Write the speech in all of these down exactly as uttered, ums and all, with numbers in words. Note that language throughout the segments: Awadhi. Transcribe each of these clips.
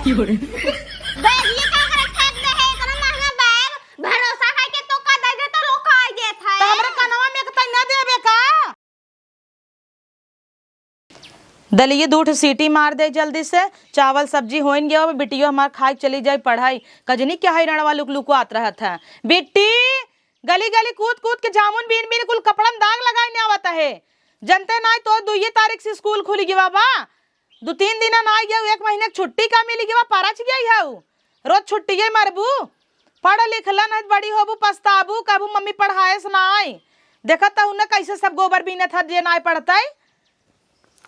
बैग ये का करे फेंक दे है, इतना महंगा बैग, भरोसा खाई के तो का दे दे तो लोग का आई देत है। तो हमरे कनवा में एक तई ना देबे का? दलिये दू ठो सीटी मार दे जल्दी से, चावल सब्जी होइन गया, अब बिटियो हमार खाए के चली जाई पढ़ाई। कजनी क्या है रणवा लुक लुकुआत रहत है। बिट्टी, गली गली कूद कूद के जामुन बीन बीन कुल कपड़न दाग लगाई ने आवत है। जनते नाई तो दुइये तारीख से स्कूल खुली गवा बा। दू तीन दिन नाई गया, एक महीने की छुट्टी का मिली गवा, परच गई हऊ। रोज छुट्टिये मरबू। पढ़ लिख ल, नहीं बड़ी होबू पछताबू, कहबू मम्मी पढ़ाएस नाई। देखत हऊ न कैसे सब गोबर बीनत हत जे नाई पढ़तई।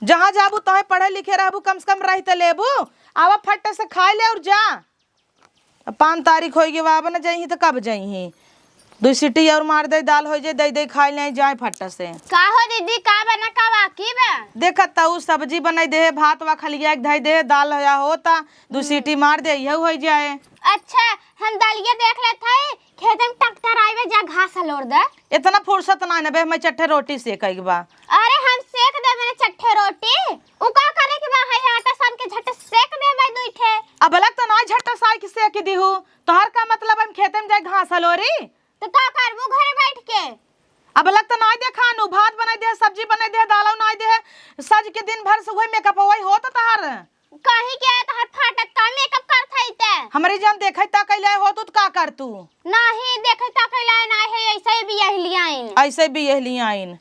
जहाँ जाबू तहें पढ़े लिखे रहबू, कम से कम रहि त लेबू। आवा फट से खाए ले और जा। अब पाँच तारीख होई गई, अब न जइही त कब जइही? दुई सीटी और मार दे, दाल होइ जाए, दे दे खाए ले जाए फट से। का हो दीदी, का बना, का बाकी बा? देखत तऊ सब्जी बनाई दे, भात वा खलिया के धई दे, दाल होया होता, दू सीटी मार दे, यहू होइ जाए। अच्छा, हम दलिया देख लेत हई, खेते में ट्रैक्टर आइबे, जा घास हलोर दे। इतना फुर्सत ना न बे, हमें चट्ठे रोटी सेकई के बा। अरे हम सेक दे मैंने चट्ठे रोटी, उ का करे के बा, हई आटा सान के झट सेक दे भाई दुई ठे। अब अलग तो ना झट साई के सेक दिहू, तोहर का मतलब हम खेते में जाए घास हलोरी? तो का करबू घरे बैठ के? अब अलग तो ना दे खानू, भात बनाई दे, सब्जी बनाई दे, दालौ ना दे, सज के दिन भर से वही मेकअप वही होत तोहर। कहीं के तोहर फाटत का मेकअप करत हई ते? हमरे जन देखै ता कैले हो तू त का कर तू? नाही देखै ता कैले ना है, ऐसे ही बियाह लियाइन। ऐसे बियाह लियाइन।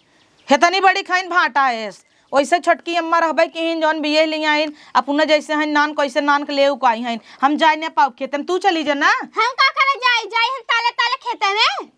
हेतनी बड़ी खाइन भाटा है। वैसे छोटकी अम्मा रहबे की हिन जौन बियाह लियाइन, अपना जैसे हन नान कैसे नान के ले उकाई हन। हम जाए न पाउब खेते में, तू चली जा ना। हम का करे जाई, जाई हम ताले ताले खेते में।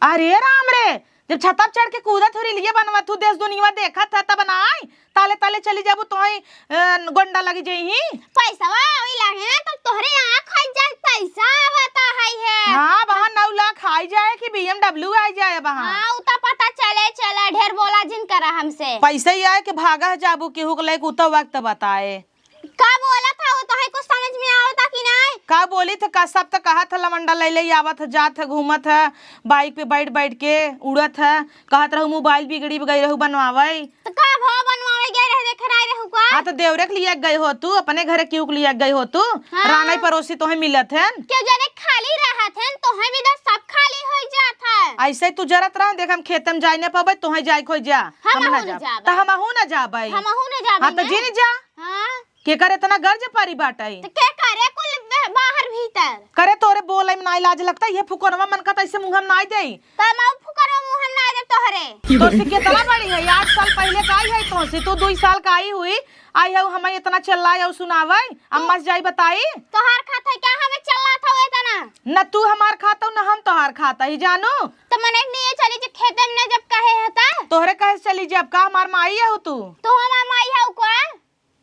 अरे राम रे, जब छता पे चढ़ के कूदत हो, रीलिया बनवत हो, देश दुनिया देखत है, तब ना आई, ताले ताले चली जाबू, तोहई, अ, गोंडा लगी जइही। पैसवा आवेला है, तो तोहरे आँख हट जाए, पैसा आवता है, है। हाँ, वहाँ नौ लाख आई जाए कि B M W आई जाए वहाँ। हाँ, उ तो पता चले, चला, ढेर बोला जिन करा हमसे। पैसा ही आए कि भागा जाबू, केहू के लायक उ तो वक्त बताए। का बोलत ह, उ तोहे कुछ समझ में आवता कि नाय? का बोली थ, का सब त कहत ह, लवंडा लैले आवत ह, जात ह, घूमत ह, बाइक पे बैठ बैठ के उड़त ह, कहत रहू मोबाइल बिगड़ी गई रहू बनवावे। त का भवा बनवावे गए रहे, देखे नाय रहू का? हाँ, त देवरे के लिए गए हो तू, अपने घरे क्यों के लिए गए हो तू? हाँ। रानाई पड़ोसी तोहे मिलत हन। केहू जने खाली रहत हन, तोहे भी दस सब खाली होई जात है। ऐसे तू जरत रह, देख हम खेते में जाए न पावे, तोहे जाए खोई जा। हम हमहू ना न जाब। जाब। त हमहू न जाबे। हमहू न जाबे हाँ, त ना। जिन जा। हाँ। केकर इतना गर्ज परी बाटइ? त के करे कुल बे-, बाहर भीतर? करे तोरे बोलइ में नाई लाज लगता, ये फुकनवा मन का तैसे मुँह में नाई देई। त हम फुकनवा मुँह में नाई दे तोहरे। तोसे केतना बड़ी है, आठ साल पहिले का आई है तोसे, तू दुई साल का आई हुई, आई है हमें इतना चिल्लाए और सुनावे, अम्मा से जाई बताई। तोहार खात है क्या हमें चिल्लात हो इतना? न तू हमार खात हो, न हम तोहार खात ही जानू। त मने नहीं चली जे खेते में न जब कहे है त? तोहरे कहे से चली जे, अब का हमार माई है तू? तू हमार माई है का?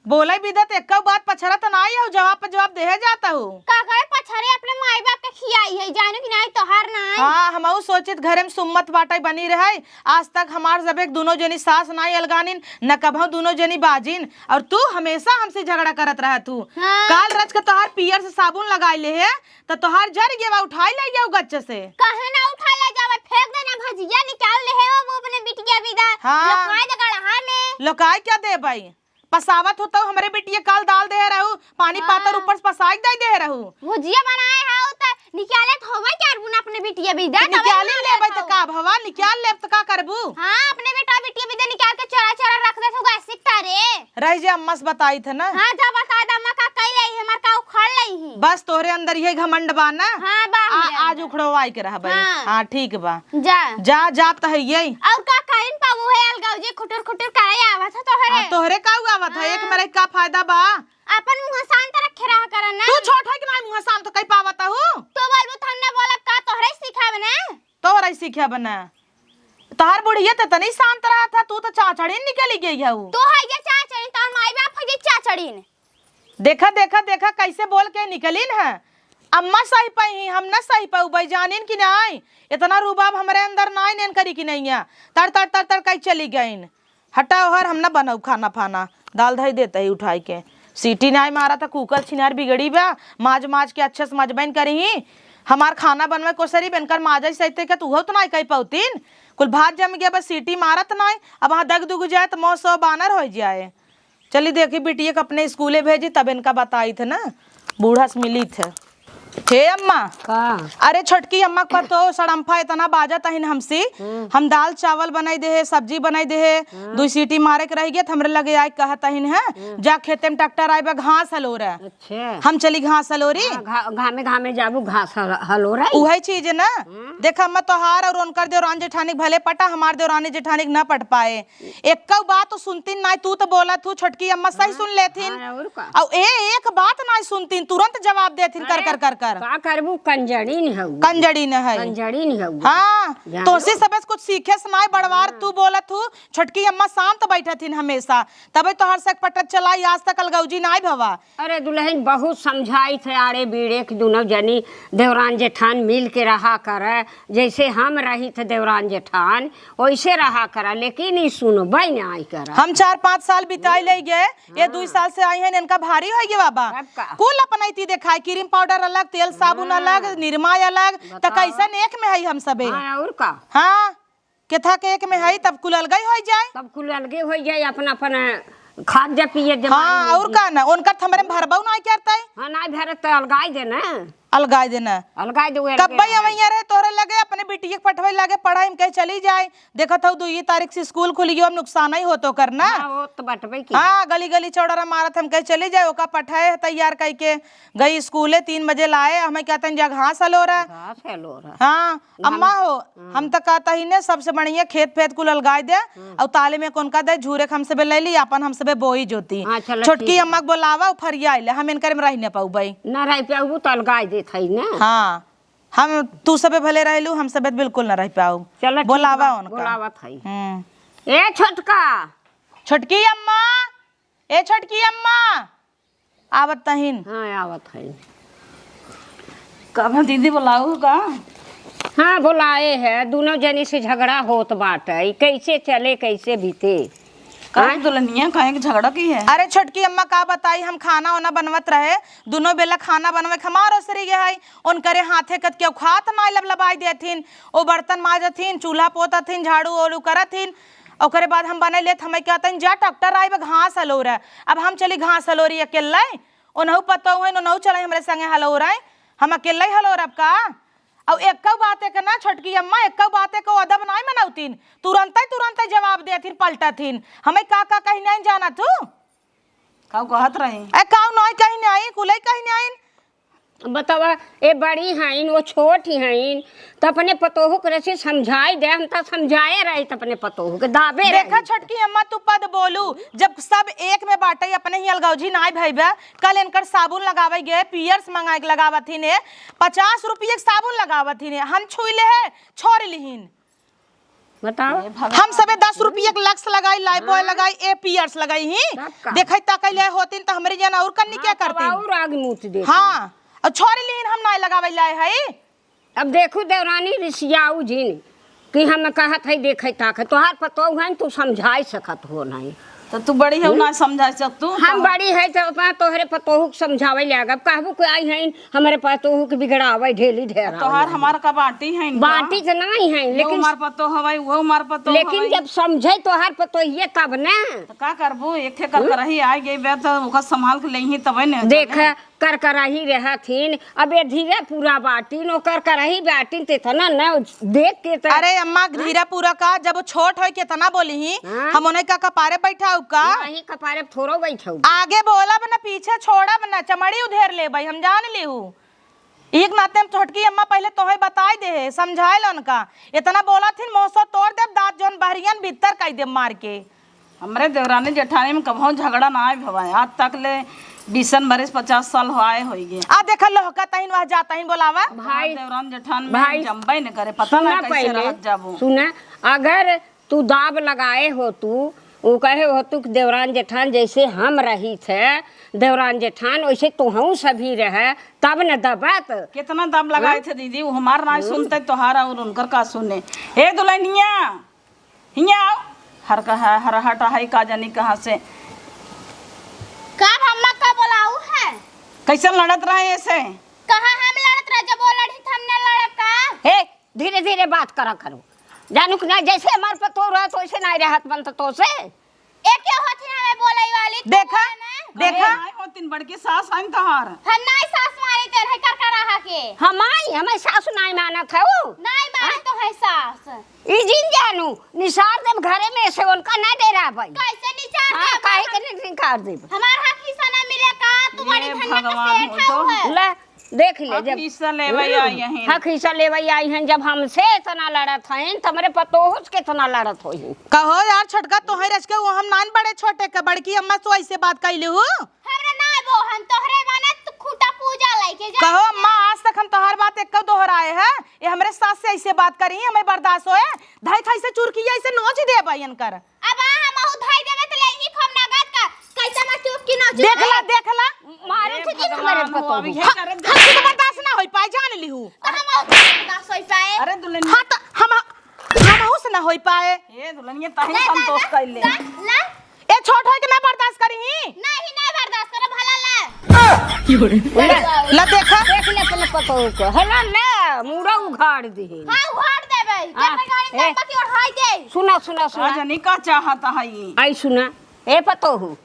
बोले बिदत, एक्कउ बात पछरत नाई हउ, जवाब पे जवाब देहे जात हउ। का करे पछरे, अपने माई बाप के खियाई है, जानू कि नाई, तोहार नाई। हाँ, हमहू सोचित घरे में सुम्मत बाटइ बनी रहइ। आज तक हमार जब एक दुनो जनी सास नाई अलगानिन, न कबहु दुनो जनी बाजिन, और तू हमेशा हमसे झगड़ा करत रहत हू। हाँ। काल रच के तोहार पियर से साबुन लगाई ले है, त तोहार जर गेवा उठाई ले जाऊ गच्च से। काहे ना उठाई ले जावे, फेंक देना भजिया निकाल ले है, वो अपने बिटिया बिदा हाँ। लुकाई दे गड़हा में। लुकाई क्या देबइ? पसावत हो तो हमरे बिटिया काल दाल दे रहू, पानी हाँ। पातर ऊपर से पसाई दे दे रहू। भुजिया बनाए हो त निकाले तो होबे करबू ना अपने बिटिया बिदा, तो तब निकाल ही ना लेबै तो देखो। का भवा, निकाल लेब तो का करबू? हाँ, अपने बेटा बिटिया बिदा निकाल के चोरा चोरा रख दे तो गैस सिकता रे। रह जे अम्मा से बताई थे ना। हाँ, जा बता दे अम्मा का कही रही, हमार का उखाड़ लई ही। बस तोहरे अंदर ये घमंड बा ना। हाँ, बा आ, हमरे आज अंदर। उखड़वाई के रहबै। हाँ। हाँ, ठीक बा। जा। जा, जात है ये। और का कहिन पाबू है अलगाव जे खुटुर खुटुर करे आवत है तोहरे। हाँ, तोहरे का आवत है? हाँ। एक मेरे का फायदा बा? अपन मुँह शांत रखे रहा कर ना। तू छोट है कि नहीं मुँह शांत कई पावत हूँ? तो बोलबू त हम ना बोलब का, तोहरे सिखावे ना। तोहरे सिखावे ना। तोहर बुढ़िया त तनी शांत रहा था, तू तो चाचड़िन निकली गई है वो। तू है जे चाचड़िन, तोहर माई बाप है जे चाचड़िन। देखा, देखा, देखा, कैसे बोल के निकलिन है। अम्मा सही पाई ही, हम न सही पाऊ भाई, जानिन कि नाई। इतना रुबाब हमरे अंदर नाई नेन करी कि नहीं है। तर, तर, तर, तर कई चली गईन। हटा ओहर, हम न बनऊ खाना फाना। दाल धई देते ही उठाई के। सीटी नाई मारा त कुकर छिनार बिगड़ी बा। माज, माज के अच्छे से मजबैन करी ही। हमार खाना बनवे कोसरी बेनकर माजा सहिते के तू हो तो नाई कही पौतीन। कुल भात जम गया, बस सीटी मारत नाई। अब वहाँ दग दुग जाए त मौ सौ बानर हो जाए। चली देखी बिटिया के अपने स्कूले भेजी, तब इनका बताई थे ना। बूढ़ा से मिली थे। हे अम्मा। का? अरे छोटकी अम्मा का पतोह सड़म्फा इतना बाजत अहिन हमसी। हम्म। हम दाल चावल बनाई देहे, सब्जी बनाई देहे, हम्म। दुई सीटी मारे के रहि गए, त हमरे लगे आए कहत अहिन है, हम्म। जा खेते में ट्रैक्टर आए बा, घास हलोरा। अच्छा। हम चली घास हलोरी। हाँ, घा-, घामे घामे जाबू घास हल-, हलोराई। उहई चीज ना। हम्म। देखा अम्मा, तोहार और उनकर देवरान जेठानी के भले पटा, हमार देवरानी जेठानी के न पट पाए। एक्कउ बात तो सुनतीन नाई, तू तो बोलत हू, छोटकी अम्मा सही हाँ, सुन लेथिन। हाँ, और का? अउ ए एक बात नाई सुनतीन, तुरंत जवाब देथिन कर अरे, कर कर कर। का करबू, कंजड़ी न हऊ। कंजड़ी न है। कंजड़ी न हऊ। हाँ, जानो? तोसे सबस कुछ सीखे से नाई बड़वार हाँ। तू बोलत हू, छोटकी अम्मा शांत बैठत हिन हमेशा, तबे तोहर से पटत चला, आज तक अलगौजी नाई भवा। अरे दुलहिन, बहुत समझाइत है आड़े बीड़े कि दुनो जनी देवरान जेठान मिल के रहा कर, जैसे हम रहित देवरान जेठान वैसे रहा कर, लेकिन ई सुनबे नाई कर। हम चार पाँच साल बिताई ले गए, ये हाँ। दुई साल से आई हैं, इनका भारी होइ गए बाबा। तब का? कुल अपनैती देखाए, क्रीम पाउडर अलग, तेल साबुन हाँ। अलग, निरमा अलग, त बतावा। कैसन एक में है हम सबे? हाँ, और का? हाँ। केथा के एक में हई, तब कुल अलगई होइ जाए। तब कुल अलगे होइ जाए, अपन अपन खात जा पिए जा हाँ, मारी और मुर्गी। का ना, उनकर त हमरे में भरबऊ नाई करतई। हाँ, नाई भरत त अलगाई दे ना। अलगाई दे ना। अलगाई दे, वो अलगे कब्बई रहे। अवैया रहे तोहरे लगे, अपने बिटिया के पठवे लगे, पढ़ाई में कहे चली जाए। देखत हऊ, दुई तारीख से स्कूल खुली गयो, अब नुकसान ही होत ओकर ना। हाँ, वो तो बटबे की। हाँ, गली गली चौड़रा मारत हम कहे चली जाए, ओका पठाए तैयार कई के गई स्कूले, तीन बजे लाए, हमें कहते हैं जा घास हलोरा। घास हलोरा। हाँ, अम्मा हो, हम्म। हम त कहत ही ने, सबसे बढ़िया खेत फेत कुल अलगाए दे, हम्म। अउ ताले में कौन का दे, झूरे के हम सबे ले ली, आपन हम सबे बोई जोती। हाँ, चलो, छोटकी ठीक है। अम्मा के बोलावा, उ फरिया आइले, हम इनकर में रह न पाउबई। ना रह पाउबू, त अलगाए देत हई ना। हाँ, हम, तू सबे भले रहलू, हम सबे बिल्कुल न रह पाउब। चलो, ठीक बोलावा बा, उनका। बोलावत हई। हम्म। ए छोटका। छोटकी अम्मा, ए छोटकी अम्मा। आवत तहिन। हाँ, आवत है। का भा दीदी बोलाऊ का? हाँ, बोलाए है। दुनो जनी से झगड़ा होत बाटे। कैसे चले, कैसे बीते? काहे हाँ? दुल्हनिया, काहे के झगड़ा की है? अरे छोटकी अम्मा का बताई, हम खाना ओना बनवत रहे, दुनो बेला खाना बनवे के हमार ओसरी गए है, उनकरे हाथे कत केहू खात ना लबलबाई देथिन, ओ बर्तन माजथिन, चूल्हा पोतथिन, झाड़ू ओड़ू करथिन, ओकरे बाद हम बनइ लेत, हमें कहतन, "जा ट्रैक्टर आइब, घास हलोर।" अब हम चली घास हलोरी अकेले, ओनहु पतोह हइन, ओनहु चलइ हमरे संगे हलोरइ, हम अकेले ही हलोरब का? अउ एक्कउ बाते के ना छोटकी अम्मा, एक्कउ बाते के अदब नाई मनउतीन, तुरंतइ, तुरंतइ जवाब देथिन, पलटथिन। हमें का का कही नाई जानत हू? काऊ कहत रही? ए, काऊ नाई कही नाई, कुलई कही नाई। बतावा, ए बड़ी हइन, वो छोट ही हइन, त अपने पतोहू के रसी समझाई दे, हम त समझाए रही त अपने पतोहू के दाबे देखा रही। छोटकी अम्मा, तू पद बोलू, जब सब एक में बाटे, अपने ही अलगौजी नाई भइबे। कल इनकर साबुन लगावे गए, पियर्स मंगाए के लगावत ही ने, पचास रुपये के साबुन लगावत ही ने, हम छुई ले है, छोड़ लिहिन। बताओ। हे भगवान। हम सबे दस रुपये के लक्स लगाई, लाइफॉय हाँ। लगाई, ए पियर्स लगाई ही। तब का? देखई ताकई ले होतीन त हमरी जान और कन्नी हाँ, क्या तब करतीन? और आग मूत देती। हाँ, और छोड़ लीन हम नाई लगावे लाए हई। अब देखू देवरानी रिसियाऊ जिन कि हम कहत हई देखई ताकई, तोहार पतोह हइन तू समझाई सकत हो नहीं। त तू बड़ी हउ, हम्म? ना समझाई सकतू, हम तोहर बड़ी है त अपना तोहरे पतोहू के समझावे लाग। अब कहबू कि आई हइन, हमरे पतोहू के बिगड़ावे ढेली ढेरा तोहार हमार का बाटी हइन का? बाटी त नाई हइन, यो लेकिन हमार पतोह हवइ, वो हमार पतोह लेकिन हवइ। जब समझे तोहार पतोहिए तब ना। त का करबू, एक ठे हम्म? करकरही आइ गई बे, त ओकर संभाल के लेही तबे न देख, चले। करकरही रहथिन, अब ए धीरे पूरा बाटिन, ओ करकरही बाटिन, त इतना न देख के त अरे अम्मा, हाँ? धीरे पूरा का, जब वो छोट होई केतना बोली ही, हाँ? हम उन्हें का कपारे बैठाऊ का? नहीं, कपारे थोड़ो बैठाऊ। आगे बोलब न, पीछे छोड़ब न, चमड़ी उधेर लेबई, हम जान लेहू। एक नाते हम छोटकी अम्मा पहिले तोहे बताई दे है, समझाए लो उनका। इतना बोला थिन, मोसो तोड़ देब, दांत जौन बहरियन भीतर कई देब मार के। हमरे देवरानी जेठानी में कबहूँ झगड़ा नाई भवा है। आज तक ले बीसन बरिस, पचास साल होआए होइगे। आ देखा लोहका तहिन वह जाता ही बोलावा। भाई, देवरान जेठान में भाई, जमबे न करे, पता ना सुना कैसे पहिले, रहत जाबो। सुना, अगर तू दाब लगाए हो तू, उ कहे हो तू कि देवरान जेठान जैसे हम रही थे, देवरान जेठान वैसे तोहू सभी रहे, तब न दबत। कितना दाब लगाए हाँ? थे दीदी, वो हमार नाई हम्म। सुनते तोहार और उनकर का सुने। ए दुल्हनिया, हियाँ आओ। हर का है, हर हटा है का जानी कहाँ से। का अम्मा का बोलाऊ है? कैसे लड़त रहे ऐसे? कहाँ हम लड़त रहे, जब वो लड़ी त हम न लड़ब का? ए, धीरे धीरे बात करा करो। जानू कि ना, जैसे हमार पतोह रहत, वैसे नाई रहत बनत तोसे। ए के होत ही हमें बोलई वाली, तू देखा? बोले ना। देखा? नाहीं होतिन, बड़की सास आइन तोहार। हम नाहीं सास मानी तेरे है कर करा हा के। हम आई, हमें सास नाहीं मानत है उ। नाहीं मानत तो है सास। ई जिन जानू, निसार देब घरे में से, उनका ना डेराबइ। कैसे निसार हाँ, देब? काहे के नहीं निसार देब? हमार हक हिस्सा ना मिले का? तू बड़ी ये धनिया के भगवान सेठ हो हऊ तो। है। ले, देख ले, हक जब हिस्सा लेवइ हम्म, आई हैं। हक हिस्सा लेवइ आई हैं, जब हमसे इतना लड़त हैं, त हमरे पतोहू से कितना लड़त होई। कहो यार छोटका, तोहरे रच के वो हम नान बड़े छोटे के, बड़की अम्मा से ऐसे बात कैले हू? हमरे ना बो, हम तोहरे बने तू खूंटा पूजा लइके जा। कहो अम्मा, आज तक हम तोहार बात एक्को दोहराए है? ये हमरे सास से ऐसे बात करी, हमें बर्दाश्त होए? धई थई से चुरकिया ऐसे नोच देबइ इनकर। अब आ हम आहू धई देबे त लेही खूब नगद का, कैसे मैं चुप की नोच देख ला, देख ला। मारे हे थे कि भगवान हमरे हो, पतोहू। अब ये हम, करत हमसे तो बर्दाश्त ना होई पाए, जान लिहू। तो हम आहू से बर्दाश्त होई पाए। अरे दुल्हन। हाँ, तो हम, हम आहू से ना होई पाए। ए दुल्हनिया, तही ले, संतोष ले, कर ले। ले, ले। ए छोट होई के ना बर्दाश्त करी ही। नहीं, नहीं बर्दाश्त करे, भला ले। ले, ला देखा। देख ले अपने पतोहू को। हला ले, मुड़ा उघाड़ दी। हाँ, उघाड़ देबे। हाँ, जब गाड़ी ए, में पति और हाई दे। सुना, सुना, सुना। का जानी का चाहत है ये? आई सुना, ए पतोहू,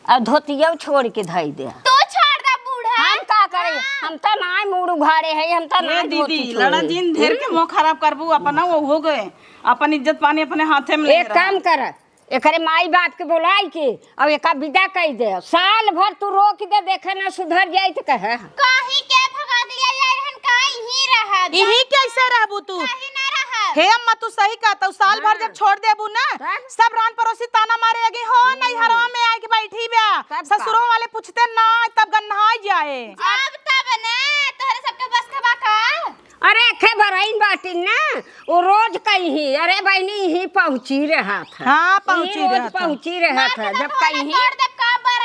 अब धोतिया छोड़ के धई दे। तू छोड़ दे बूढ़ा। हम का करे? हाँ। हम त नाई मुड़ उघाड़े है, हम त ए नाई धोती दीदी, छोड़े। लड़ा जिन ढेर के हम्म। मुँह खराब करबू, अपना वो हो गए, अपन इज्जत पानी अपने हाथे में ले एक रहा। काम कर, एकरे माई बाप के बोलाई के अउ एका विदा कई दे। साल भर तू रोक दे, देखे ना सुधर जाई त कहे। कहीं के भगा दिया जाए रहन, कहीं ही रह जा। इही कैसे रहबू तू? कहीं ना रह। हे अम्मा, तू सही कहत हऊ, साल भर हाँ। जब छोड़ देबू ना, तब? सब रान पड़ोसी ताना मारे लगी, "हो, हम्म। नैहरवा में आके बैठी बा, तब का? ससुरो वाले पूछते ना, तब गन्हाई जाए।" जब तब ने, तोहरे सबके बस के बा का? अरे, एके बरइन बाटिन ना, वो रोज कहीं, "अरे बहिनी, यहीं पहुँची रहत है।" हाँ, पहुँची यहीं रोज रहत है। पहुँची रहत है। जब कहीं,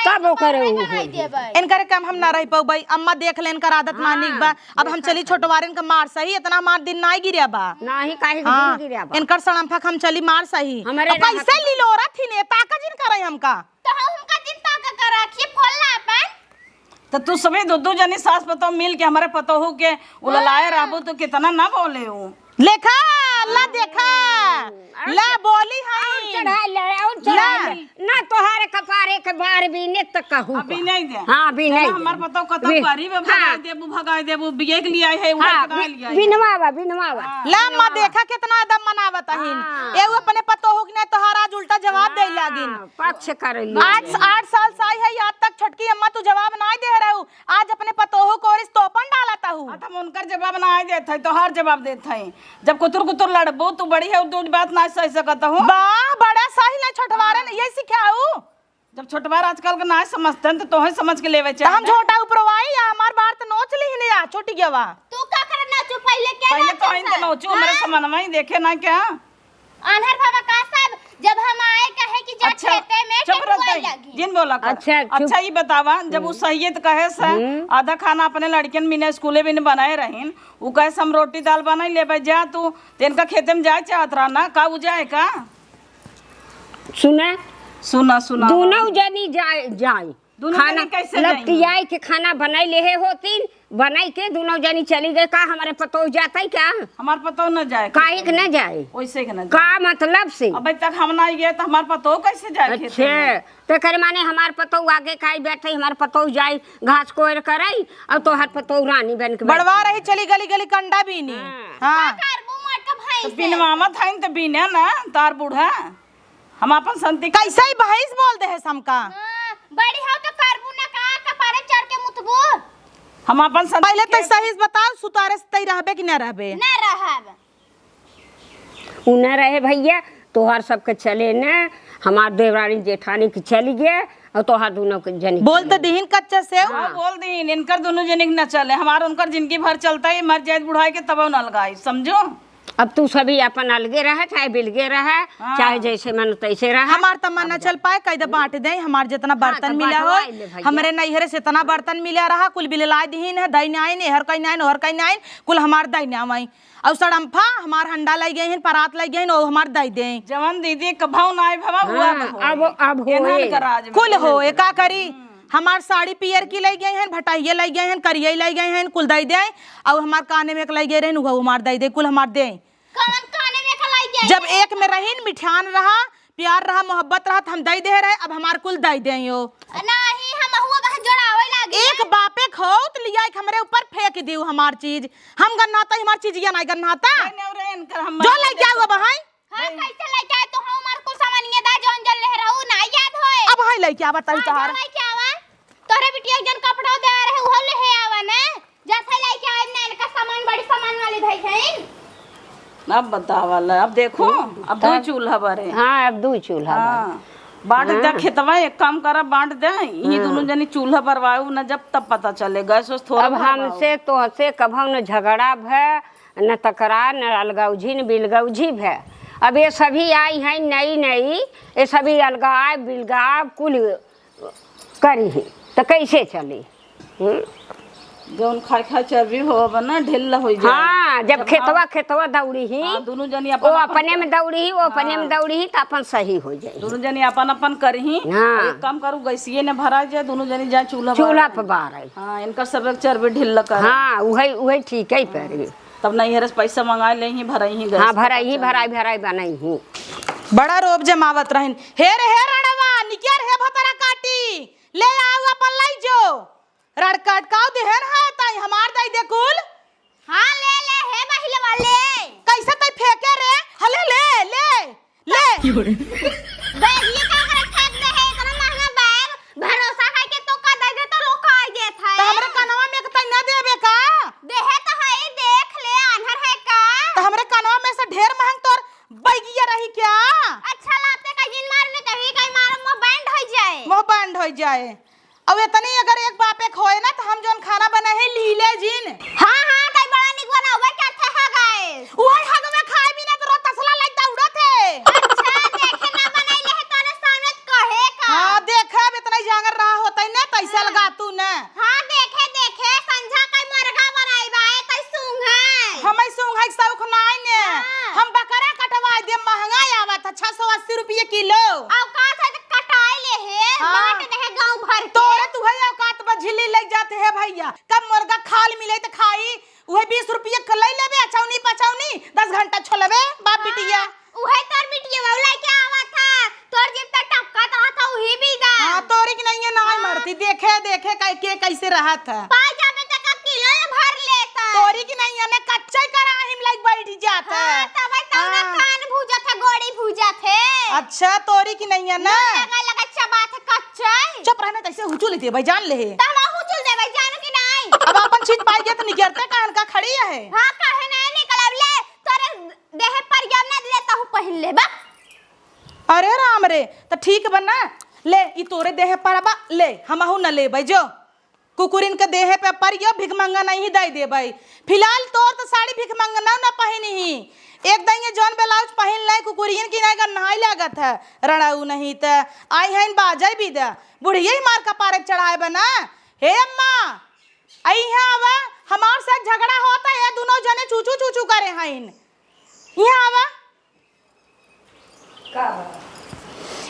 तब ओकरे उ होई। इनकरे काम हम ना रह पउबई। अम्मा देख ले, इनकर आदत हाँ, नानिक बा। अब हम देखत चली है। छोटवारन के मार सही, इतना हमार दिन नाई गिरे बा। नाहीं, काहे के हाँ, दिन गिरे बा? इनकर सड़म्फक हम चली मार सही। हमरे अब रहत कैसे बा। लिलोरा थी ने, ताका जिन करे हमका। तो हम हमका जिन ताका करा, खी फोल ला अपन। त तू सभी दू दू जनी सास पतोह मिल के हमरे पतोहू के उललाए हाँ। रहबू, तो कितना ना बोले उ। लेखा, ला देखा, अरे, ला बोली हई। चढ़ा ले, और चढ़ा ला। ले। ना तोहारे कपारे के बार बीने त कहू अभी का। नहीं दे। हाँ, अभी जाना नहीं दे। हमार पतोह कतौ बी-, गरीब है, हाँ। भगाई देबू, भगाई देबू, बिये के लिए आई है, उधर हाँ, के ना बी-, लिया है। बिनवावा, बिनवावा। हाँ। ला, अम्मा बिनवावा। देखा कितना आदम मनावत अहिन। हाँ। एगो अपने पतोहू के नहीं तोहार आज उल्टा जवाब दे हाँ, लागिन। पक्ष कर ली। आज आठ साल से आई है, आज तक छोटकी अम्मा तू जवाब नाई दे रहू। आज अपने पतोहू को रिस तोपन डालत हऊ। आ, त हम उनकर जवाब नाई देत है, तोहार जवाब देत है। जब कुतुर कुतुर लड़बू, तू बड़ी है, तू बात नाई सह सकत हऊ। वाह, बड़ा सही ना छोटवारन, हाँ। ये सिखाऊ। जब छोटवार आजकल के नाई समझते हैं, तो तोहे समझ के लेवे त हम चाहिए। छोटा उपरवाई या हमार बार त नोच लिहिन या, छोटी गवा। तू का करे नोचू, पहिले के पहिले नोचू तो आइन सा? त नोचू, हमरे हाँ? समनवा ही देखे ना क्या? आन्हर बाबा का साहब, जब हम आए कहे कि जा अच्छा, खेते में चुप रह टेटुआ तई, लगी। जिन बोला कर। अच्छा, चुप। अच्छा, ई बतावा, जब उ हम्म। सहियत कहे से हम्म। आधा खाना अपने लड़कियन बिना स्कूले बिना बनाए रहिन, उ कहे से हम रोटी दाल बनाई लेबे, जा तू, त इनका खेते में जाए चाहत रहा ना, का उ जाए का? सुना? सुना, सुना। दोनों जनी जाए, जाए। दुनो खाना जनी कैसे जाई? लपटियाई के खाना बनाई लेहे होतिन, बनाई के दुनो जनी चली गए। का हमरे पतोह जातई का? हमार पतोह न जाए। काहे के न जाए? वैसे के न जाए। का मतलब से? अबे तक हम ना गए त हमार पतोह कैसे जाए खेते अच्छा, में? तेकर माने हमार पतोह आगे काई बैठे, हमार पतोह जाई घास कोयर करई, और तोहार पतोह रानी बन के बड़वा बैठी। रही चली गली गली कंडा बीनी। हाँ। हाँ। का करबू मोट के भैंस तो है? बिनवावत हईन त बीने ना, तार बूढ़ा। हम आपन संती कैसे ही भैंस बोल दे है हमका? हाँ, बड़ी हो तो करबू ना का, कपारे चढ़ के मुतबू? हम आपन संती पहले तो के सही से बताओ, सुतारे से तई रहबे कि ना रहबे? ना रहब। उ ना रहे भैया, तोहार सबके चले ना, हमार देवरानी जेठानी के चली गए और तोहार दोनों के जनी बोल चली तो गए। दिहिन कच्चा सेव। हाँ, बोल दिहिन, इनकर दोनों जनी के ना चले, हमार उनकर जिंदगी भर चलता है, मर जाए बुढ़ाई के तब न अलगाई, समझो? अब तू सभी अपन अलगे रह, चाहे बिलगे रह, हाँ। चाहे जैसे मन तैसे रह। हमार त मन न चल पाए, कह दे बांट दे, हमार जितना हाँ, बर्तन तो मिला हो, बांटवाई ले भैया। हमरे नैहरे से इतना बर्तन मिला रहा, कुल बिललाए दिहिन है, दई नाइन, एहर कहीं नाइन, ओहर कहीं नाइन, कुल हमार दई नाइन। और सड़म्फा हमार हंडा लई गई हैं, परात लई गई हैं, वो हमार दई दे। जवन दीदी कभाव ना आए भवा, हुआ हाँ, अब हो। अब, अब एनहन होए। का राज में कुल हो, ए का करी? हमार साड़ी पियर की लई गई हैं, भटहिया लई गई हैं, करिया लई गई हैं, कुल दई दे। और हमार काने में एक लई गई रहन, वो हमार दई दे, कुल हमार दे। कौन काने में एक लई गई? जब एक में रहीन, मिठान रहा, प्यार रहा, मोहब्बत रहा, त हम दई दे रहे, अब हमार कुल दई दे यो। नहीं, हम एक बापे क होत लिया एक हमरे ऊपर फेंक दिउ हमार चीज। हम गन्नाता, हमार चीजिया नाहीं गन्नाता। नहीं, नहीं, रे, इनकर हम जो मने लेके आओ अब, हैं? हाँ, नहीं। कैसे लेके आए तो हमार कुल सामानिया दा, जौन जौन ले रहू, ना याद होए। अब हैं लेके आवा, तई हाँ, तोहार। जो लेके आवा। तोहरे बिटिया के जौन कपड़ा दे रहे, उहो ले आवा ना। जैसे लेके आए ना, इनका सामान, बड़ी सामान वाली धई है। अब बतावा ला, अब देखो, हम्म, अब दो तब चूल्हा बरे। हाँ, अब दो चूल्हा बरे। हाँ, बांट दे हाँ। खेतवा, एक काम करा, बांट दे, ये हाँ। दोनों जनी चूल्हा बरवाऊ न, जब तब पता चले, गैस वैस थोड़ा अब भरवाऊ। हमसे तोहसे कभौ न झगड़ा भय, न तकरार, न अलगौझी, न बिलगौझी भय। अब ये सभी आई हैं नई नई, ये सभी अलगाव बिलगाव कुल करी ही, त कैसे चली? हम्म? जौन खाए खाए चर्बी हो, अब ना ढिल्ला हो जाए। हाँ, जब जब खेतवा, आप खेतवा दौड़ी ही, हाँ, दोनों जनी वो अपन अपन अपने में दौड़ी ही, वो अपने में हाँ। दौड़ी ही, त अपन सही हो जाई। दोनों जनी अपन अपन करी ही। हाँ। एक काम करू, गैसिये ने भरा जाए, दोनों जनी जाए चूल्हा चूल्हा बारे। पर बारे। हाँ, इनका सब एक चर्बी ढिल्ला कर। हाँ, उहे, उहे ठीक है पर। तब नैहरे से पैसा मंगाए लेइहीं, भरइहीं गैस हाँ, पर भरइहीं, चल। भराई, भराई बनइहीं। बड़ा रोब जमावत रहिन। हे रे, हे रणवा, निकिया रे, हे भतरा काटी, ले आउ अपन लइ जो। रड़ काट काउ देहन है, ताई हमार दइ दे कुल। हाँ, ले, ले, हे बहिलवा, ले। कैसे तइ फेंके रे? हले, ले, ले। ले। बैग ये का करे फेंक दे है, इतना महंगा बैग, भरोसा है कि तो का दे दे तो लोग का देत है। तो हमरे कनवा में कतई ना देबे का? देहे तो है, देख ले, आन्हर है का? तो हमरे कनवा में से ढेर महंग तोर बैगिया रही क्या? अच्छा लाते का जिन मार में कभी कहीं मार मुंह बैंड हो जाए। मुंह बैंड हो जाए। अब इतनी अगर एक बापे क होए ना, त हम जौन खाना बनाए हैं, लीले जिन। हाँ, हाँ, तई बड़ा निक बनावे, क्या थे हगाए? उहे हगवे खाए बिना त रोज तसला लाइक दौड़त है। अच्छा, देखे ना बनाई ले है, तोरे सामने कहे का? हाँ, देखे, अब इतना जांगर रहा होतइ ना, तैसे हाँ। अलगा तू ना। हाँ, देखे, देखे, संझा कई मुर्गा बनाई बा, ए तई सूंघ है। हमई सूंघ है, शौक नाई ने। हाँ। हम बकरा कटवाइ दे, महंगा आवत है, छह सौ अस्सी रुपये किलो। औकात है त कटाई ले है, हाँ। बांट दे है गाँव भर के। तोरे तुहई औकात बा झिल्ली लइ जाते है भइया। कब मुर्गा खाल मिले त खाई, उहे बीस रुपये क लइ लेबे, अचौनी पचौनी, दस घंटा छोलबे, बाप हाँ, बिटिया। उहे तोर बिटिया वो लइके आवत है, तोर जिब त टपकत रहत है, उही भी दा। हाँ, तोरी की नहीं है, ना हाँ। मरती, देखे, देखे कै-, के कैसे रहत है। पाई जाबे त का किलो भर लेता। तोरी की नहीं है, ने कच्चा ही कराही में लइके बैठ जात है। हाँ, तब तौना हाँ। कान भूजत है, गोड़ी भूजत है। अच्छा, तोरी की नहीं है ना। ना, लगा, लगा चबात है कच्चा ही। चुप रहना, तैसे हुचुल देबे, जान ले। त हम हुचुल देबे, जानो कि नहीं? अब अपन चीज पाई गया त निकरते कान का खड़ी है। हाँ, काहे नहीं निकलब ले? तोरे देहे पर गया ना, ले तहु पहिन ले बा। अरे राम रे, त ठीक बा ना, ले ई तोरे देहे पर बा, ले हमहू न लेबै जो। कुकुरिन के देहे पे पर गयो, भिखमंगा नहीं दइ देबै। फिलहाल तोर त साड़ी भिखमंगा ना, ना पहिनी ही। एक दइये जौन ब्लाउज पहिन ले, कुकुरियन की नहीं गन्हाई लागत है, रड़ाऊ नहीं त आई हैं बाजै भी द। बुढ़िया ही मार कपारे चढ़ाए बना। हे अम्मा, आई यहाँ आवा, हमार साथ झगड़ा होता है, ये दोनों जने चूचू चूचू करे हैं। यहाँ आवा। का बा?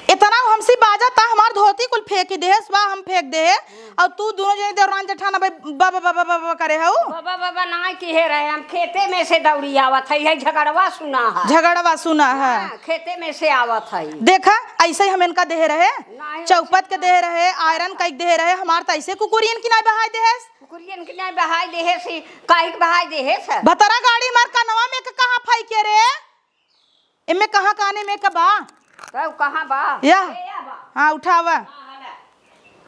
इतना हमसे बाजा ता, हमार धोती कुल फेंक देहे, बा हम फेंक देहे, और तू दोनों जने देवरान जेठाना बा, बा, बा, बा, बा, बा करे हऊ। बाबा, बाबा ना किहे रहे, हम खेते में से दौड़ी आवत है, यही झगड़वा सुना है। झगड़वा सुना है। हाँ, खेते में से आवत है। देखा, ऐसे ही हम इनका देहे रहे, नहीं, चौपट के देहे रहे, आयरन कइक देहे रहे, हमार त ऐसे कुकुरियन की नाई बहाई देहे। कुकुरियन के नाई बहाई देहे से, काहे के बहाई देहे से? भतरा गाड़ी मार कनवा में के कहाँ फाई के रे? एमे कहाँ काने में के बा? तब कहाँ बा? या। ए, या बा। हाँ, उठावा। हाँ, हला।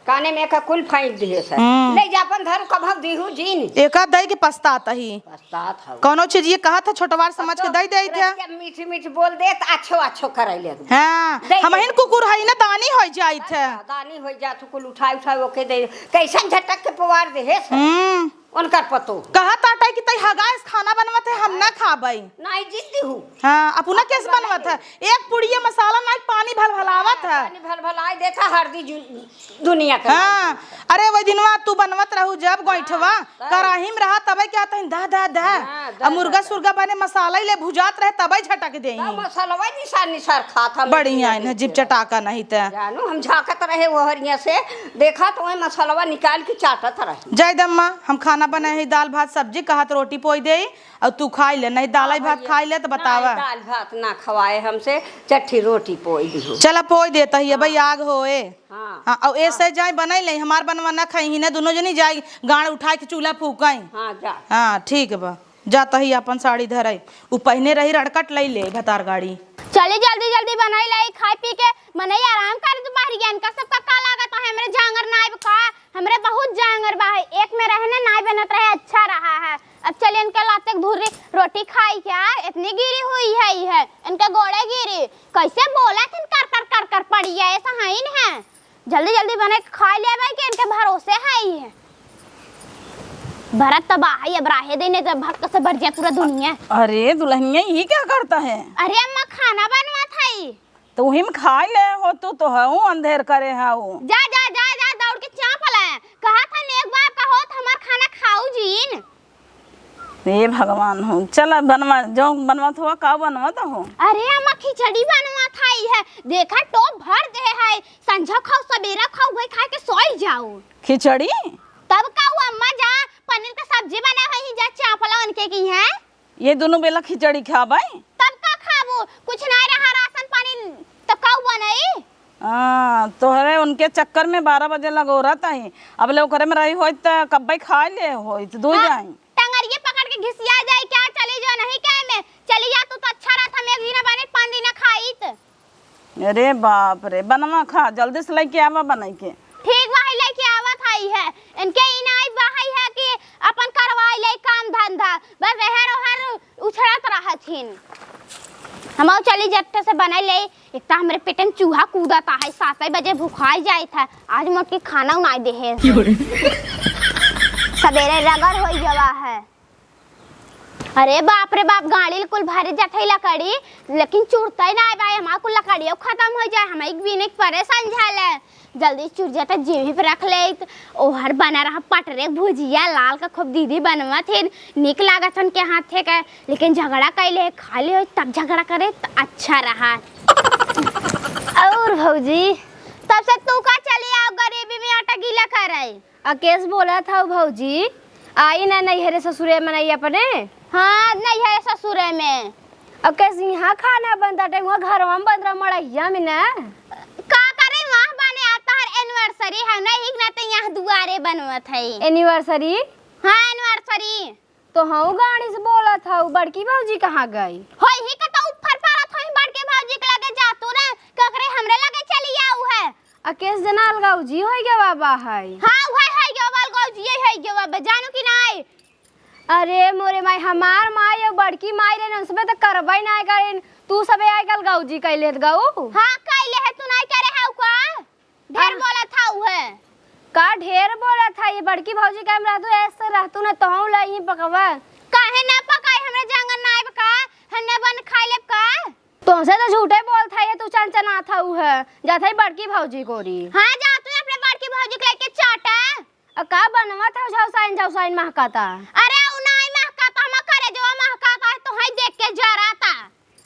काने में के कुल फाइक दिहे से। हम्म। ले जा अपन धर कभव दिहू जीन। एका दई के पछतात ही। पछतात हऊ। कौनो चीज ये कहा था छोटवार समझ के दई दे थे। रसिया मीठ मीठ बोल दे त अच्छो अच्छो करे ले। हाँ, दे दे। हमहिन कुकुर हई ना दानी होई जाई थे। दानी होई जा तू कुल उठाई उठाई ओके दे। कैसन झटक के पवार देहे से। हम्म। उनकर पतो। कहत आटे कि तई हगाइस खाना बनवत है, हम ना खाबई। नाई जीती हूँ। हाँ, अपना केस बनवत है। एक पुड़िया मसाला नाई, पानी भलभलावत है। पानी भलभलाई देता, हरदी जु-, दुनिया के हाँ, नाई। अरे वही दिनवा तू बनवत रहू जब गोइठवा, हाँ, तब। कराही में रहा तबे क्या तही दा, दा, दा। हाँ, अब दा, मुर्गा दा, दा। सुर्गा बने मसाला ही ले भुजात रहे तबे झटक दे। तब मसालवा निसार निसार खात हम बढ़िया लोग है, जीभ चटाका नहीं त। जानू, हम झांकत रहे ओहरिया से, देखा तो वही मसालवा निकाल के चाटत रहे। जय दम्मा, हम खाना ना बने है दाल भात सब्जी, कहत रोटी पोई देई, अउर तू खाइ ले, नहीं दाल हाँ भात भइया, खाइ ले तो ना, बतावा। दाल भात ना खवाए हमसे, चट्ठी रोटी पोई दिहो। चला पोई देत ही, हाँ। भाई आग होए। हाँ। हाँ, अउर ऐसे जाए बनाइ ले, हमार बनवा ना खइहीं ना, दुनो जनी जाए गाड़ उठाए के चूल्हा फूकाई। हाँ, जा। हाँ, ठीक बा। जात ही आपन साड़ी धराई, उ पहिने रही रड़कट लइ ले भतार गाड़ी। चली जल्दी जल्दी बनाइ ले, खाइ पी के मनई आराम करे दुपहरिया। इनका सबका का लागत है, हमरे जांगर नाइब का, हमरे बहुत जांगर बा है, एक में रहने नाई बनत रहे, अच्छा रहा है। अब चलिए इनके लाते धुर्री रोटी खाई क्या, इतनी गिरी हुई है, ये है इनके गोड़े गिरी, कैसे बोला थिन कर कर कर कर पड़िया, ऐसा है ही नहीं है। जल्दी जल्दी बने के खाइ लेबै कि इनके भरोसे है ही है। भरत तब आई, अब राहे देने जब भक्त से भर जाए पूरा दुनिया। अरे दुल्हनिया, ये क्या करता है? अरे अम्मा, खाना बनवा था ही। तो वही में खाइ ले हो, तू तो हऊ अंधेर करे हऊ। जा जा जा जा, दौड़ के चाप लाए। कहा था ने एक बार कहो तो हमार खाना खाऊ जीन। हे भगवान हो, चला बनवा, जो बनवत हुआ, का बनवत हो? अरे अम्मा, खिचड़ी बनवत हई है, देखा टोप भर दे है, संझा खाओ, सबेरा खाओ, वही खाए के सोई जाओ। खिचड़ी? तब का हुआ अम्मा, जा पनीर का सब्जी बना है, जा चापला उनके की है। ये दुनो बेला खिचड़ी खाबै? तब का खाबू, कुछ नहीं रहा राशन पानी, तो का बनई? हाँ, तोहरे उनके चक्कर में बारह बजे लगोरत ही। अब ले ओकरे में रही होइत त कब्बे खाइ ले होइत, दू हाँ, जाई। टंगरिये पकड़ के घिसिया जाई क्या? चली जो नहीं क्या में? चली जा तू तो अच्छा रहत, हम एक दिना बने पाँच दिना खाइत। अरे बाप रे, बनवा खा, जल्दी से लइके आवा बनाई के। ठीक बा, है लइके आवत हई है। इनके ई नाई बा है कि अपन करवाई ले काम धंधा, बस एहर ओहर उछड़त रहथिन। हम चली झट्ट से बनाई ले। एक तो हमरे पेट में चूहा कूदत है, सात बजे भुखाई जाइत है, आज मोटकी खाना उनाई दे है। सबेरे रगड़ होई गवा है। अरे बाप रे बाप, गाड़ी कुल भरे जात है लकड़ी, लेकिन चुरते ना आए भाई, हमार कुल लकड़ियों खत्म हो जाए, हम एक बीने के परेशान झाले। जल्दी चुर जाता, जेबी पे रख ले। ओहर बना रहा पटरे के भुजिया, लाल का खूब दीदी बनवा थे, निक लागत हन के हाथ थे का, लेकिन झगड़ा कैले है, खा ले तब झगड़ा करे त अच्छा रहा। और भौजी, तब से तू का चली आओ गरीबी में आटा गीला करे? अकेस बोलत हऊ भौजी, आई ना नैहरे ससुरे में नहीं अपने? हाँ, नैहरे ससुरे में। अकेस यहाँ खाना बनता टाइम वहाँ घरवा में बनत रहा मड़ैया में ना। का करे वहाँ बने, आ तोहर एनिवर्सरी है ना, ही ना तो यहाँ दुआरे बनवत है। एनिवर्सरी? हाँ, एनिवर्सरी। तो हऊ गाड़ी से बोलत हऊ, बड़की भौजी कहाँ गई? होई ही का तो ऊपर पारत होई बड़के भौजी के लगे जा तू ना, ककरे हमरे लगे चली आऊ है। अकेस जना अलगाऊ जी होई गवा बा है। हाँ, वह है गवा अलगाऊ जी, ये है गवा बा, जानू कि नाई? अरे मोरे माई, हमार माई और बड़की माई रहे, उनसे तो करबई नाई करेन, तू सबे आई अलगाऊ जी कैले गऊ। हाँ, कैले है, तू नाई करे है का? ढेर हाँ। बोलत हऊ है। का ढेर बोलत है? ये बड़की भौजी का हम रहतू, ऐसे रहतू ना, तोहू ला ही पकवा। काहे ना पकाई? हमरे जांगर ना आइब का? हन्ने बन खाई लेब का? तोहसे तो झूठे बोलत है, ये तू चनचनात हऊ है। जात है बड़की भौजी कोरी। हाँ, जा तू अपने बड़की भौजी के लेके चाटा। अ का बनवत हऊ झौसाइन झौसाइन महकाता? अरे उ नाई महकाता, हम करे जो महकाता है, तो है देख के जराता।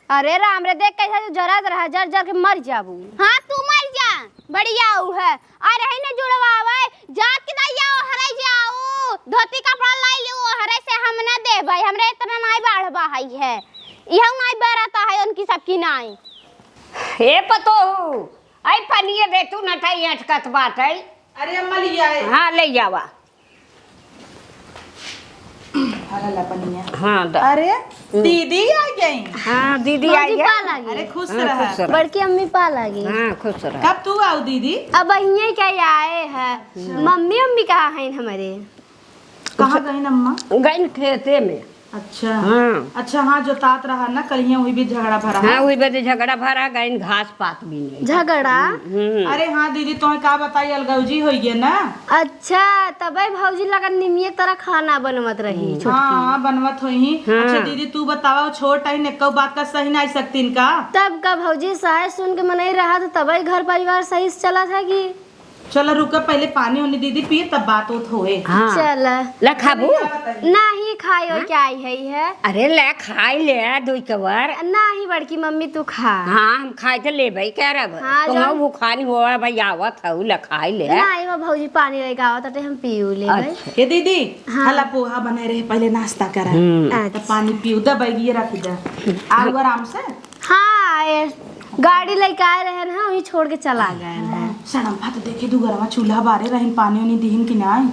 अरे राम रे, देख कैसे तू जरत रहा, जर जर के मर जाबू। हाँ, तू मर जा, बढ़िया उ है। अरे है न जुड़वावे, जात के दैया ओहरे जाऊ, धोती कपड़ा लाई लियो, ओहरे से हम न देबै, हमरे इतना नाई बाढ़बा है, है। इहौ नाई बरता है उनकी सबकी नाई। ए पतोहू, आई पनिये दे तू, न तई अटकत बाटै। अरे अम्मा, लिया है। हाँ, ले जावा। अरे ला पनिया। हाँ, दा। अरे, हम्म। दीदी आ गई। हाँ, दीदी आ भौजी गई। पा लागी। अरे, खुश हाँ, रहा। खुश रहा। बड़की अम्मी पा लागी। हाँ, खुश रहा। कब तू आऊ दीदी? अब यहीं क्या आए हैं। अच्छा। मम्मी, मम्मी कहाँ हैं हमारे? कहाँ गई अम्मा? गई खेते में। अच्छा। हाँ। अच्छा, हाँ, जोतात रहा ना, कलिया वही भी झगड़ा भरा। हाँ, वही बदे झगड़ा भरा, गइन घास पात बीने। झगड़ा? हम्म। अरे हाँ दीदी, तोहे का बताई, अलगौजी होई गया ना। अच्छा, तबे भौजी लगन निमिये तरह खाना बनवत रही, हम्म। छोटकी। हाँ, हाँ, बनवत होई ही। हाँ। अच्छा दीदी, तू बतावा, छोट आई, नेकौ बात का सही ना आई सकतीन का? तब का भौजी, सहे सुन के मनई रहा, तो तबे घर परिवार सही से चलत है कि? चला रुका, पहले पानी होने दीदी पिए, तब बात होत होए। हाँ। चला। ला खाबू? नहीं। खाए होए हाँ? के आई है, है? अरे ले, खाई ले, दुई कवर। नाही, बड़की मम्मी, तू खा। हाँ, हम खाए के लेबे करब। हाँ, तुम जान। भूखानी होआ भाई, आवत हऊ, ले खाई ले। नाही, वो भौजी पानी लेके आवत हटे, हम पीऊ लेबे। अच्छा। ये दीदी, हाँ। हला पोहा बने रहे, पहले नाश्ता करा। हम्म। अच्छा। तो पानी पीऊ, दे बैगिए रख दे। आऊ आराम से। हाँ, ये गाड़ी लेके आए रहे ना, वहीं छोड़ के चला गए हैं। सड़म्फा तो देखे, दू गरवा चूल्हा बारे रहन, पानी उनी दिहिन कि नाही?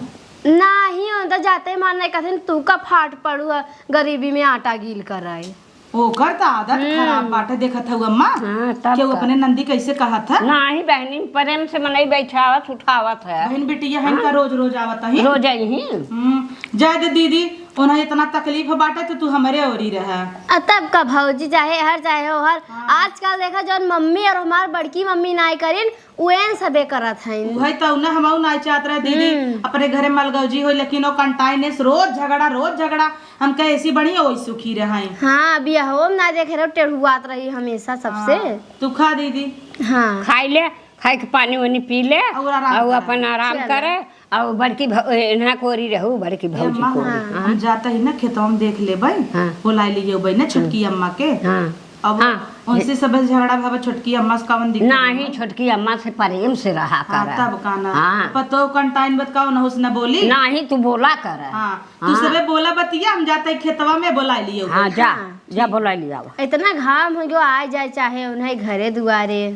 नाही, उन तो जाते ही मारने कथिन, तू का फाट पड़ू है, गरीबी में आटा गील कर रही। ओकर त आदत हम्म। खराब बाटे, देखत हऊ अम्मा। हाँ, तब केहू का। अपने नंदी कैसे कहत है? नाही बहनी, प्रेम से मनई बैठावत उठावत है। बहन बिटिया हन का हाँ। रोज रोज आवत ही। रोज आई ही। हम्म, जाए दे दीदी, उन्हें इतना तकलीफ बाटे तो तू हमरे ओरी रह। आ, तब का भौजी, चाहे हर चाहे हो हर। हाँ। आजकल देखा जौन मम्मी और हमार बड़की मम्मी नाई करिन, उहेन सबे करत हईन। उहे त उन्हें हमहू नाई चाहत रहे दीदी, हम्म। अपने घरे मलगौजी होई, लेकिन वो कंटाइनेस रोज झगड़ा, रोज झगड़ा। हम कहे ऐसी बढ़िया वही सुखी रहे। हाँ, बियाहो में ना देखे रहो, टेढ़ुआत रही हमेशा सबसे। हाँ, तू खा दीदी। हाँ। खाई ले, खाए के पानी वानी पी ले, और आराम और कर। अपन आराम चलो। करे, और बड़की भ-, ए, इन्हा कोरी रहू, बड़की ए भौजी अम्मा, कोरी। हाँ। हाँ। हम जाता ही ना खेतवा में देख लेबै, हाँ। बोलाई लिए ना छोटकी हम्म। अम्मा के। हाँ। अब हाँ। उनसे सब झगड़ा भावा छोटकी अम्मा से कवन दिक्कत नाही, बा? छोटकी अम्मा से प्रेम से रहा हाँ, कर। तब का ना। हाँ। पतो कंटाइन बत का उनहु से ना बोली? नाही, तू बोला कर। हाँ, तू हाँ। सबे बोला बतिया, हम जाते खेतवा में बोलाई लियो। हाँ, जा, हाँ, जा ठीक। बोलाई लियावा। इतना घाम हो गयो, आ जाए चाहे उन्हें घरे दुआरे।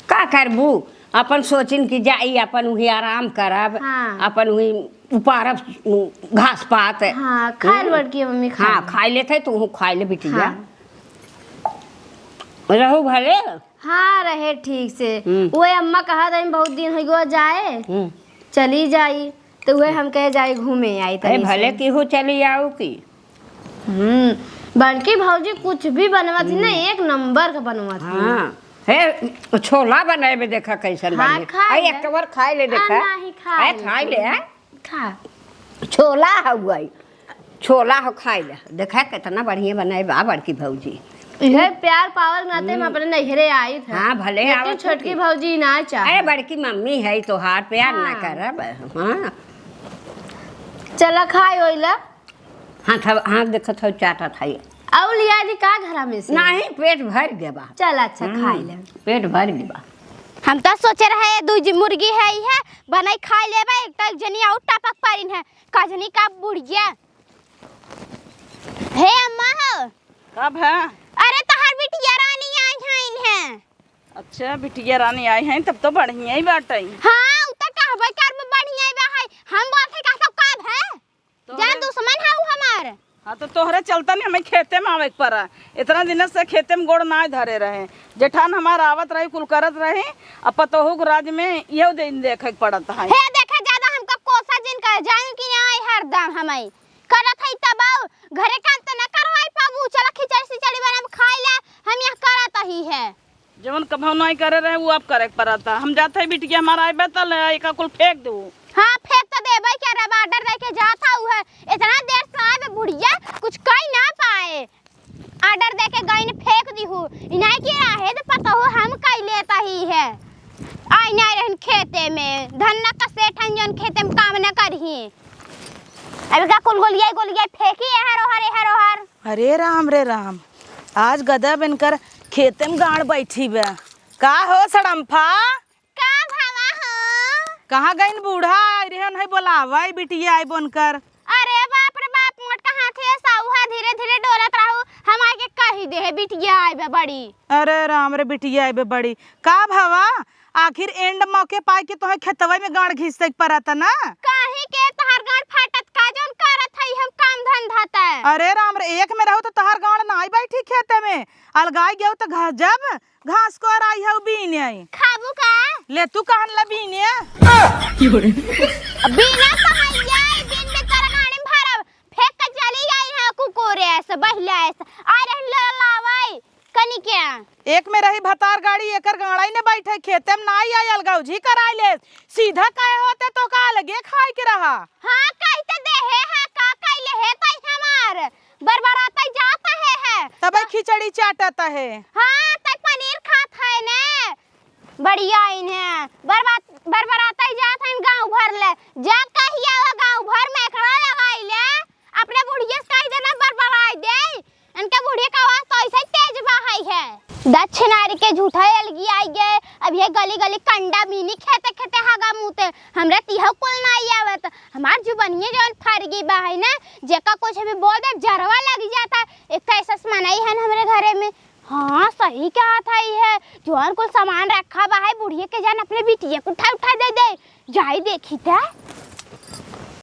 का करबू? अपन सोचिन कि जाई, अपन उही आराम करब, हाँ। अपन उही उपारब, उ, घास पात। हाँ, खाए हम्म। बड़की मम्मी, खाए। हाँ, खाए लेते, तू खाए ले बिटिया। हाँ। रहू भले। हाँ, रहे ठीक से। हम्म। उहे अम्मा कहत रही, बहुत दिन हो गयो जाए, हम्म। चली जाई, तो उहे हम कहे जाई घूमे आई अरे तनी भले से। केहू चली आऊ की। हम्म, बड़की भौजी कुछ भी बनवत ही ना, हम्म। एक नंबर का बनवत ही। हाँ, हे, छोला बनाए में देखा कैसन हाँ, बने। खा अरे, ले। एक बार खाए ले आ, देखा। नाही, खा अरे, ले खाए तू। ले, आ। खा। छोला हउआई, छोला हो खाए ले। देखा कितना बढ़िया बनाए बा बड़की भौजी। इहे प्यार पावल नाते हम हम्म। अपने नैहरे आई थे। हाँ, भले लेकिन आवत छोटकी होती। भौजी ना चाहे। अरे, बड़की मम्मी है तोहार, प्यार ना हाँ। करब। हाँ। चला खाए ओइला। हाथ, हाथ देखत हौ, चाटत है। अउ लिया दी का घरा में से? नाही, पेट भर गया बा। चल, अच्छा, हम्म, खाई ले। पेट भर गया बा। हम तो सोचे रहे, दू जी मुर्गी है, इहे बनाई खाई लेबे, एक तो एक जनी और टपक पारिन है, कजनी का बुढ़िया। हे अम्मा हो। का भा? अरे, तोहार बिटिया रानी आई हैं, इन्हें। अच्छा, बिटिया रानी आई हैं, तब तो बढ़िया ही बाटे। हाँ, उ तो कहबे करबे बढ़िया ही बा है। हम बोलते का तो का भा? तोहरे जान दुश्मन हऊ हमार। हाँ, तो तोहरे चलता नहीं हमें खेते में आवे के पड़ा। इतना दिन से खेते में गोड़ ना धरे रहे। जेठान हमार आवत रही, कुल करत रही। अब पतोहू के राज में इहो दिन देखे के पड़त है। हे देखे, ज्यादा हमका कोसा जिन कर जान कि ना आई हरदम हमें। करत है तब आऊ। घरे काम तो ना करवाई पाबू। चला खिचड़ी सिचड़ी बनाब खाई ले। हम यहाँ करत ही है। जवन कभौ नाई करे रहे, उ अब करे के परत है। हम जात है बिटिया हमार आइबे त ले एका कुल फेंक देऊ। हाँ, फेंक त देबे के रब, order दे के जात है उहे। इतना देर से आइबे बुढ़िया, कुछ कई ना पाए। Order दे के गईन फेंक दिहू। इनाई के रहे त पतोहू हम कई लेत ही है। आई नाई रहन खेते में, धन्ना का सेठ हन जौन खेते में काम न करही। अब का कुल गोलियाई गोलियाई फेंकी एहर ओहर, एहर ओहर। अरे राम रे राम, आज गदब इनकर खेते में गाड़ बैठी बा। का हो सड़म्फा? का भवा हो? कहाँ गइन बूढ़ा? आई रहन है बोलावा, आई बिटिया आई बोनकर। अरे बाप रे बाप, मोटका हाथे साउहा धीरे धीरे डोलत रहू, हम आके कही दे है बिटिया आई बा बड़ी। अरे राम रे, बिटिया आई बा बड़ी। का भवा, आखिर end मौके पाए के तोहे खेतवा में गाड़ घिसे के परत ना? काहे के तोहार गाड़ फाटत का जौन करत हई हम काम धंधा त? अरे राम रे, एक में रहू त तोहार गाड़ नाई बैठी खेते में, अलगाई गयो त गजब घास कोराई हऊ बीने। खाबू का? ले तू कहन ला बीने। बीना तो हइया, बीन में तोरा गाड़ी में भरब, फेंक के चली आई है कुकुरे से, बहिला से। आ रहन ले लावई। कनिक्या। एक में रही भतार गाड़ी, एकर गाड़ाई ने बैठे, खेते में नाई आई, अलगौजी कराई ले। सीधा कहे होते तो का अलगे खाए के रहा। हाँ, कही तो दे हे, हाँ, का कइले हे, तई हमार बरबराते जात हे, है। तबे खिचड़ी चाटत हे। हाँ, तई पनीर खात है ने। बढ़िया इन्हें बरबाद, बरबराते जात है गाँव भर ले। जा कहिया वो गाँव भर में एकरा लगाई ले। अपने बुढ़िया से कह झूठा अलगी आई गए। अब ये गली गली कंडा मिनी खेते खेते हगा मुते, हमरा तिहा कुल नाई आवत। हमार जुबनिये जौन फरगी बा है ना, जेका कुछ भी बोल दे जरवा लग जाता। एक तो ऐसा मनई है ना हमरे घरे में। हाँ, सही कहत है ये, जौन कुल सामान रखा बा है, बुढ़िया के जान अपने बिटिया के उठा उठा दे दे। जाई देखी त।